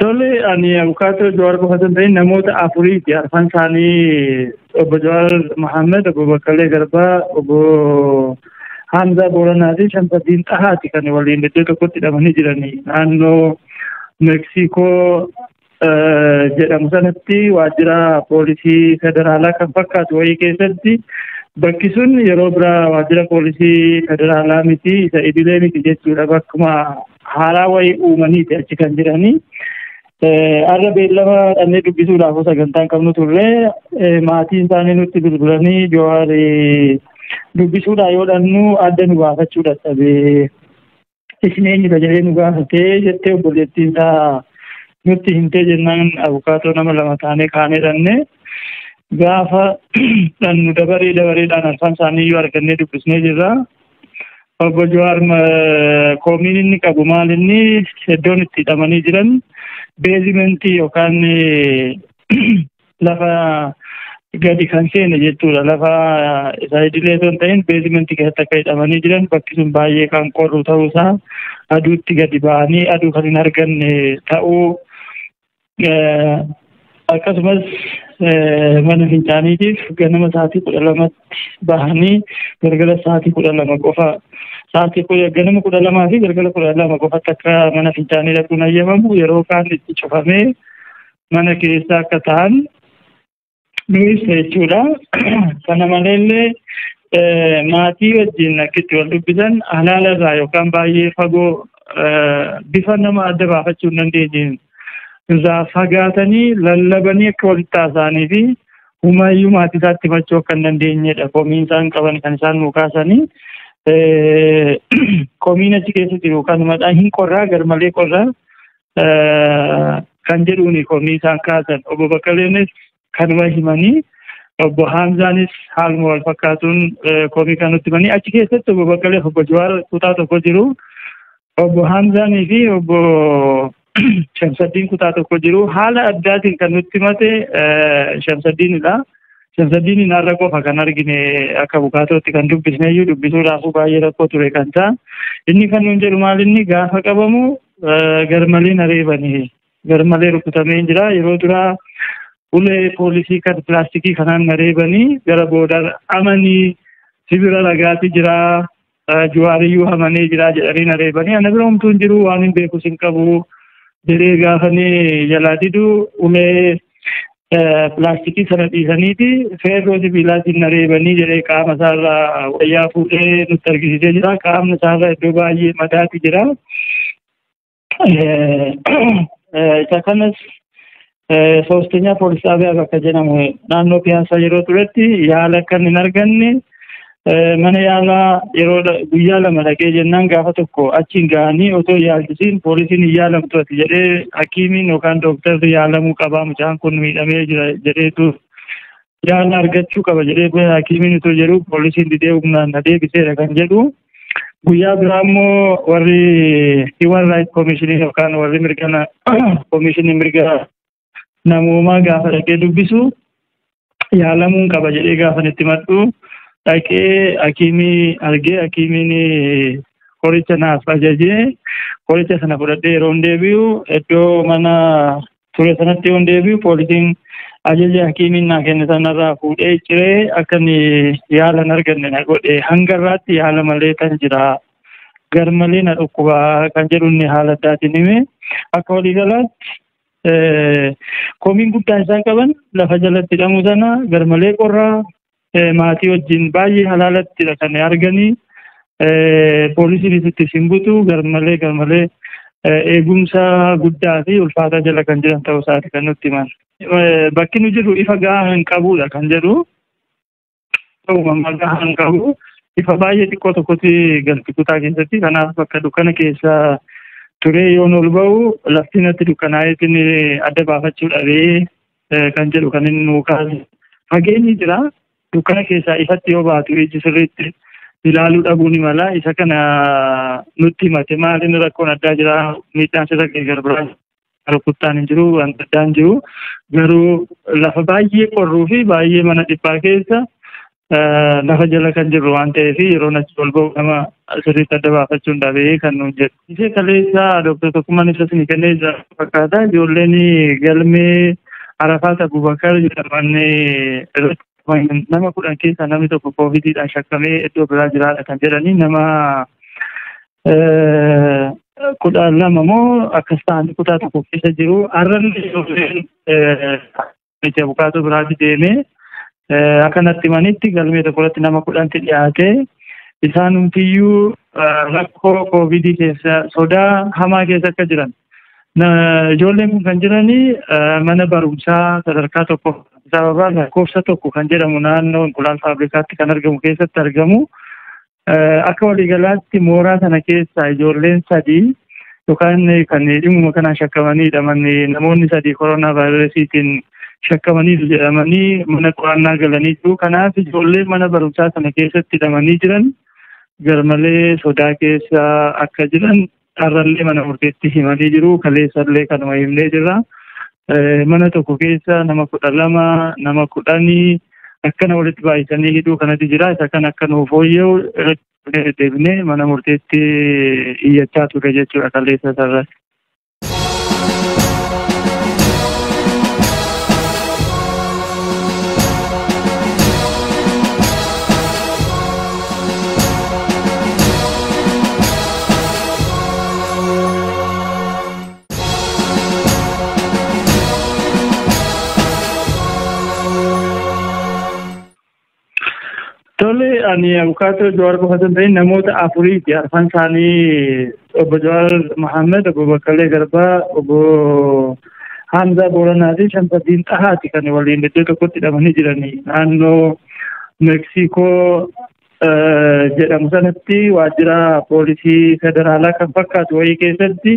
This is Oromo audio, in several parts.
Tole, ani abukaatoo Jawaar qofa osoo hin ta'in namoota afuriiti. Arfan isaanii obbo Jawaar Mohaammed, obbo Baqqalee Garbaa, obbo Hamzaa Booranaa fi Shamsaddiin Xahaati kan waliin iddoo tokkotti hidhamanii jiranii. Naannoo Meeksikoo jedhamu sanatti waajjira poolisii federaalaa kan fakkaatu wayii keessatti, bakki sun yeroo biraa waajjira poolisii federaalaa miti, isa idilee miti jechuudha. Bakkuma haaraa wayii uumaniiti achi kan jiranii. Har'a beellama dhannee dubbisuudhaaf sagantaan qabnu turre, maatiin isaanii nutti bilbilanii Jawaar dubbisuudhaa yoo dhannu adda nu baafachuu dadhabee, isin eenyudha jedhee nu gaafatee jettee obboleettiin isaa nutti himtee jennaan, abukaatoo nama lama taanee kaanee dhanne. Gaafa dhannu dabaree dabareedhaan arfan isaanii iyyuu argannee dubbisnee jirra. Obbo Jawaar koomiin inni qabu maal? Inni iddoon itti hidhamanii jiran basementii yookaan lafa gadi kan seene jechuudha. Lafa isa idilee osoo hin ta'in basementii keessatti akka hidhamanii jiran, bakki sun baay'ee kan qorru ta'uusaa, aduutti gadi ba'anii aduu kan hin arganne ta'uu, akkasumas mana fincaaniitiif ganama sa'aatii 12tti bahanii galgala sa'aatii 12 qofa, sa'aatii ganama 12 fi galgala 12 qofatti akka mana fincaanii dhaquun ayyamamu, yeroo kaan itti cufamee mana keessa akka ta'an nu ibsa jechuudha. Kana maleellee maatii wajjin akka itti wal dubbisan halaala irraa yookaan baay'ee fagoo, bifa nama adda baafachuu hin dandeenyeen irraa fagaatanii lallabanii akka walitti haasa'anii fi humaayyuu maatii isaatti himachuu akka hin dandeenyedha. Komiin isaan qaban kan isaan nuu kaasanii. Komiin achi keessa jiru kanumadha. Hin qorraa, garmalee qorraa kan jedhuuni komii isaan kaasan. Obbo Baqqaleenis kanuma himanii, obbo Hamzaanis haaluma wal fakkaatuun komii kan nutti himanii. Achi keessatti obbo Baqqalee fi obbo Jawaar kutaa tokko jiru. Obbo Hamzaanii fi obbo Shamsaddiin kutaa tokko jiru. Haala addaatiin kan nutti himate Shamsaddiinidha. Shamsaddiin har'a qofa kan argine, akka abukaatootti kan dubbisne iyyuu dubbisuudhaafuu baay'ee rakkoo ture kan ta'a. Inni kan nuun jedhu maal? Inni gaafa qabamu garmalee na reebanii, garmalee rukutamee jira. Yeroo duraa ulee poolisii kan pilaastikii kanaan na reebanii, gara booda amanii sibira ragaati jira, Jawaariyyuu amanee jira jedhanii na reebanii, ana bira homtuu hin jiru, waan hin beekus hin qabu jedhee gaafanii jalaa didu, ulee pilaastikii sana dhiisaniiti feerroo sibiilaatiin na reebanii jedhee qaama isaarraa wayyaa fuudhee nutti argisiisee jira. Qaamni isaarraa iddoo baay'ee madaati jira. Isa kanas ሶስተኛ ፖሊስ ጣቢያ bakka jedhamu naannoo Piyaasaa yeroo turetti yaala kan hin arganne, mana yaalaa yeroo guyyaa 2 dhaqee jennaan, gaafa tokko achiin ga'anii otoo yaalchisiin poolisiin hin yaalamtu ati jedhee, hakiimiin yookaan dooktarri yaalamuu qabaa, mucaan kun miidhamee jira jedheetu yaala argachuu qaba jedhee hakiimiin otoo jedhu, poolisiin didee humnaan na deebiseera kan jedhu. Guyyaa biraa immoo warri Human Rights Commission yookaan warri mirga komishinii mirga namoomaa gaafa dhaqee dubbisu, yaalamuun qaba jedhee gaafa itti madhu, dhaqee hakiimii argee, hakiimiin qoricha naaf ajajee, qoricha sana fudhadhee yeroo deebi'u, iddoo mana ture sanatti yoon deebi'u, poolisiin ajaja hakiimiin naa kenne sanarraa fuudhee ciree akka inni yaala hin arganne na godhe, hanga irraatti yaala malee kan jira, garmalee na dhukkubaa kan jedhu inni haala addaatiin hime. Akka waliigalaatti komiin guddaan isaan qaban lafa jalatti hidhamuu sana, garmalee qorraa, maatii wajjin baay'ee halaalattidha kan arganii, poolisiin itti simbutu, garmalee garmalee eegumsa guddaa fi ulfaataa jala kan jiran ta'uu isaati kan nutti himan. Bakki nu jirru ifa gahaa hin qabudha kan jedhu. Uumamaa gahaa hin qabu. Ifa baay'ee xiqqoo tokkotti galti kutaa keessatti. Kanaaf bakka dukkana keessa turee yoon ol ba'u lafti natti dukkanaa'eetiin adda baafachuu dhabee kan jedhu kan inni nuu kaase. Fageenyi jira. Dukkana keessaa ifatti yoo baatu iji sirriitti ilaaluu dhabuu ni mala. Isa kana nutti himate. Maaliin rakkoon addaa jira? Miidhaan sirra ga'e garbiraa rukuttaan hin jiru, wanta addaan jiru. Garuu lafa baay'ee qorruu fi baay'ee mana dhiphaa keessa Lafa jala kan jirru waan ta'eef yeroo achi ol ba'u nama sirriitti adda baafachuun dhabee kan nuun jedhu. Ishee kaleessa Dooktar Tokkummaan ibsa isinii kennee jira fakkaata. Ijoolleen galmee Arafaat Abubakar jedhaman irratti nama 10 keessaa namni tokko koovidiidhaan shakkamee iddoo biraa jiraadha kan jedhanii, nama 12 moo akkas ta'anii kutaa tokko keessa jiru. Har'allee ijoolleen miti abukaatoo biraatti deemee akkanatti himanitti galmee tokko irratti nama 10tti dhiyaate, isaanumtiyyuu rakkoo koovidii keessa sodaa hamaa keessa akka jiran. Ijoolleen kun kan jiranii mana barumsaa sadarkaa tokko sababa lakkoofsa 1 kan jedhamu naannoo Inqulaal Faabrikaatti kan argamu keessatti argamu. Akka waliigalaatti mooraa sana keessa ijoolleen 3 yookaan kan dhimuma kanaan shakkamanii hidhaman, namoonni 3 koronaa vaayirasiitiin shakkamaniiru jedhamanii mana qorannaa galanii jiru. Kanaaf ijoolleen mana barumsaa sana keessatti hidhamanii jiran garmalee sodaa keessa akka jiran har'allee mana murteetti himanii jiru. Kaleessallee kanuma himnee jirra. Mana tokko keessa nama 12, nama 10 akkana walitti baay'isanii hidhuu kanatti jira. Isa kan akka nuuf fooyya'u irratti deebinee mana murteetti iyyachaa ture jechuudha kaleessa sarratti. Tole, ani abukaatoo Jawaar qofa osoo hin ta'in namoota afuriiti. Arfan isaanii obbo Jawaar Mohaammed, obbo Baqqalee Garbaa, obbo Hamzaa Booranaa fi Shamsaddiin Xahaati kan waliin iddoo tokkotti hidhamanii jiranii. Naannoo Meeksikoo jedhamu sanatti waajjira poolisii federaalaa kan fakkaatu wayii keessatti,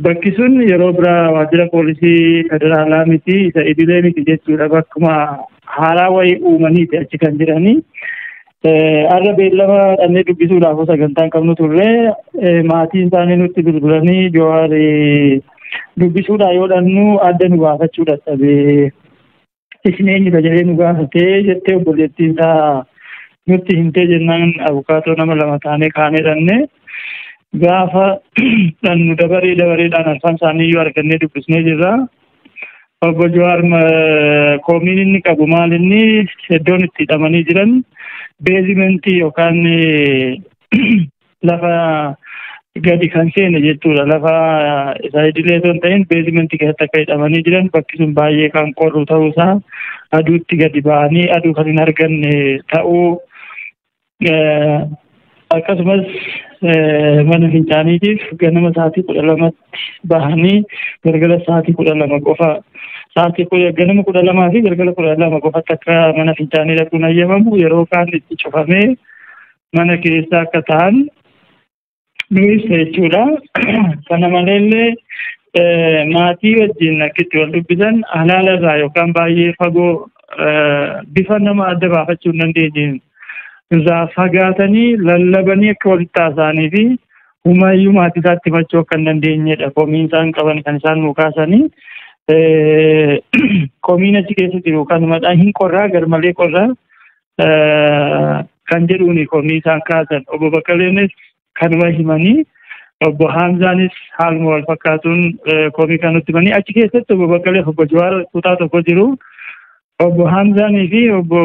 bakki sun yeroo biraa waajjira poolisii federaalaa miti, isa idilee miti jechuudha. Bakkuma haaraa wayii uumaniiti achi kan jiranii. Har'a beellama dhannee dubbisuudhaaf sagantaan qabnu turre, maatiin isaanii nutti bilbilanii Jawaar dubbisuudhaa yoo dhannu adda nu baafachuu dadhabee, isin eenyudha jedhee nu gaafatee jettee obboleettiin isaa nutti himtee jennaan, abukaatoo nama lama taanee kaanee dhanne. Gaafa dhannu dabaree dabareedhaan arfan isaanii iyyuu argannee dubbisnee jirra. Obbo Jawaar koomiin inni qabu maal, inni iddoon itti hidhamanii jiran beezimentii yookaan lafa gadi kan seene jechuudha. Lafa isa idilee osoo hin ta'in beezimentii keessatti akka hidhamanii jiran, bakki sun baay'ee kan qorru ta'uusaa, aduutti gadi ba'anii aduu kan hin arganne ta'uu, akkasumas mana fincaaniitiif ganama sa'aatii 12tti bahanii galgala sa'aatii 12 qofa, sa'aatii ganama 12 fi galgala 12 qofatti akka mana fincaanii dhaquun ayyamamu, yeroo kaan itti cufamee mana keessa akka ta'an nu ibsa jechuudha. Kana maleellee maatii wajjin akka itti wal dubbisan halaala irraa yookaan baay'ee fagoo bifa nama adda baafachuu hin dandeenyeen irraa fagaatanii lallabanii akka walitti haasa'anii fi humaayyuu maatii isaatti himachuu akka hin dandeenyedha. Komiin isaan qaban kan isaan nuu kaasanii. Komiin achi keessa jiru kanumadha. Hin qorraa, garmalee qorraa kan jedhuuni komii isaan kaasan. Obbo Baqqaleenis kanuma himanii, obbo Hamzaanis haaluma wal fakkaatuun komii kan nutti himanii. Achi keessatti obbo Baqqalee fi obbo Jawaar kutaa tokko jiru. Obbo Hamzaanii fi obbo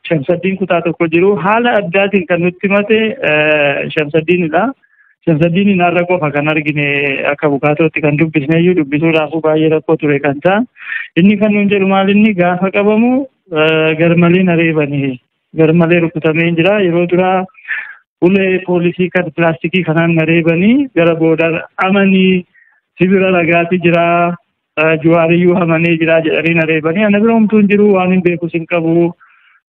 Shamsaddiin kutaa tokko jiru. Haala addaatiin kan nutti himate Shamsaddiinidha. Shamsaddiin har'a qofa kan argine, akka abukaatootti kan dubbisne iyyuu dubbisuudhaafuu baay'ee rakkoo ture kan ta'a. Inni kan nuun jedhu maal, inni gaafa qabamu garmalee na reebanii, garmalee rukutamee jira. Yeroo duraa ulee poolisii kan pilaastikii kanaan na reebanii, gara booda amanii sibira ragaati jira, Jawaariyyuu amanee jira jedhanii na reebanii, ana bira homtuu hin jiru, waan hin beekus hin qabu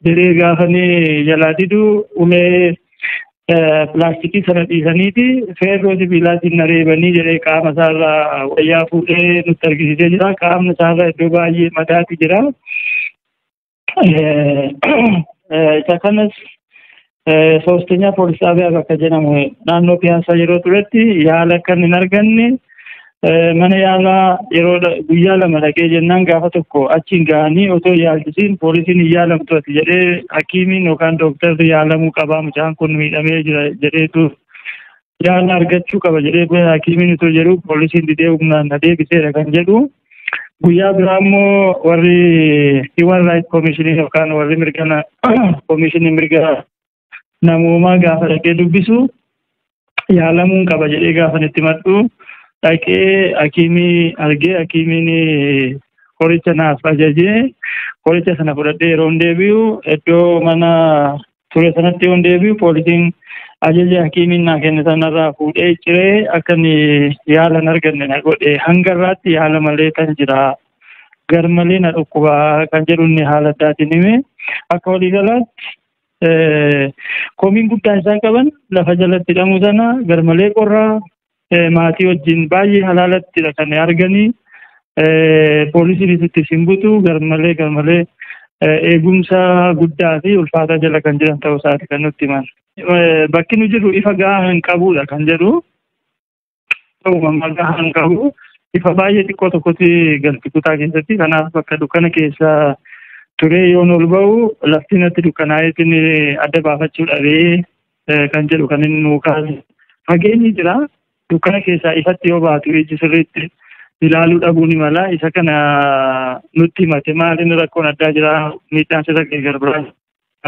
jedhee gaafanii jalaa didu, ulee pilaastikii sana dhiisaniiti feerroo sibiilaatiin na reebanii jedhee qaama isaarraa wayyaa fuudhee nutti argisiisee jira. Qaamni isaarraa iddoo baay'ee madaati jira. Isa kanas ሶስተኛ ፖሊስ ጣቢያ bakka jedhamu naannoo Piyaasaa yeroo turetti yaala kan hin arganne, Mana yaalaa yeroo guyyaa 2 dhaqee jennaan gaafa tokko achiin ga'anii otoo yaalchisiin poolisiin hin yaalamtu ati jedhee hakiimiin yookaan dooktarri yaalamuu qabaa mucaan kun miidhamee jira jedheetu yaala argachuu qaba jedhee hakiimiin otoo jedhu poolisiin didee humnaan na deebiseera kan jedhu. Guyyaa biraa immoo warri Human Rights Commission yookaan warri mirga komishinii mirga namoomaa gaafa dhaqee dubbisu yaalamuun qaba jedhee gaafa itti madhu dhaqee hakiimii argee hakiimiin qoricha naaf ajajee qoricha sana fudhadhee yeroo deebi'u iddoo mana ture sanatti yoon deebi'u poolisiin ajaja hakiimiin naa kenne sanarraa fuudhee ciree akka inni yaala hin arganne na godhe hanga irraatti yaala malee kan jira garmalee na dhukkubaa kan jedhu inni haala addaatiin hime. Akka waliigalaatti komiin guddaan isaan qaban lafa jalatti hidhamuu sana garmalee qorraa maatii wajjin baay'ee halaalattidha kan arganii poolisiin itti simbutu garmalee eegumsa guddaa fi ulfaataa jala kan jiran ta'uu isaati kan nutti himan. Bakki nu jirru ifa gahaa hin qabudha kan jedhu. Uumamaa gahaa hin qabu. Ifa baay'ee xiqqoo tokkotti galti kutaa keessatti. Kanaaf bakka dukkana keessa turee yoon ol ba'u lafti natti dukkanaa'eetiin adda baafachuu dhabee kan jedhu kan inni nuu kaase. Fageenyi jira. Dukkana keessaa ifatti yoo baatu iji sirriitti ilaaluu dhabuu ni mala. Isa kana nutti himate maaliin rakkoon addaa jira miidhaan sirra ga'e garbiraa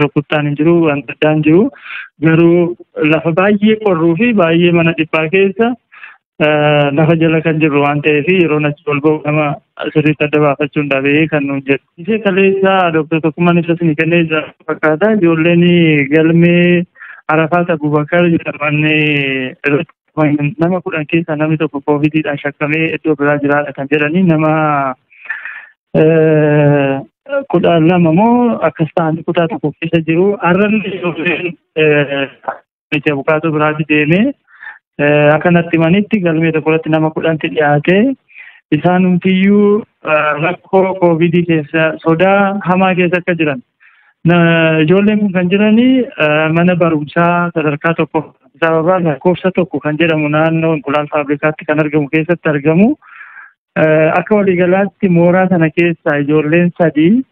rukuttaan hin jiru wanta addaa hin jiru. Garuu lafa baay'ee qorruu fi baay'ee mana dhiphaa keessa lafa jala kan jirru waan ta'eef yeroo achi ol ba'u nama sirriitti adda baafachuun dhabee kan nuun jedhu. Ishee kaleessa Dooktar Tokkummaan ibsa isinii kennee jira fakkaata. Ijoolleen galmee Arafaat Abubakar jedhaman irratti nama 10 keessaa namni tokko koovidiidhaan shakkamee iddoo biraa jiraadha kan jedhanii nama 12 moo akkas ta'anii kutaa tokko keessa jiru. Har'allee ijoolleen abukaatoo biraatti deemee akkanatti himanitti galmee tokko irratti nama 10tti dhiyaate isaan hundiyyuu rakkoo koovidii keessa sodaa hamaa keessa akka jiran. Ijoolleen kun kan jiranii mana barumsaa sadarkaa tokko sababa lakkoofsa 1 kan jedhamu naannoo Inqulaal Faabrikaatti kan argamu keessatti argamu. Akka waliigalaatti mooraa sana keessa ijoolleen 3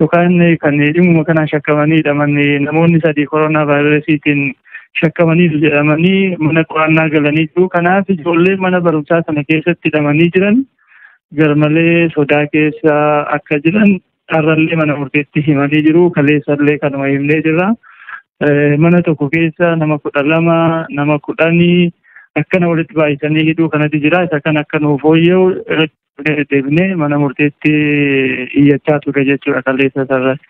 yookaan kan dhimma kanaan shakkamanii hidhaman namoonni 3 koronaa vaayirasiitiin shakkamanii jedhamanii mana qorannaa galanii jiru. Kanaaf ijoolleen mana barumsaa sana keessatti hidhamanii jiran garmalee sodaa keessa akka jiran har'allee mana murteetti himanii jiru. Kaleessallee kanuma himnee jirra. Mana tokko keessa nama 12 nama 10 akkana walitti baay'isanii hidhuu kanatti jira. Isa kan akka nuuf fooyya'u irratti deebinee mana murteetti iyyachaa ture jechuudha kaleessa sarratti.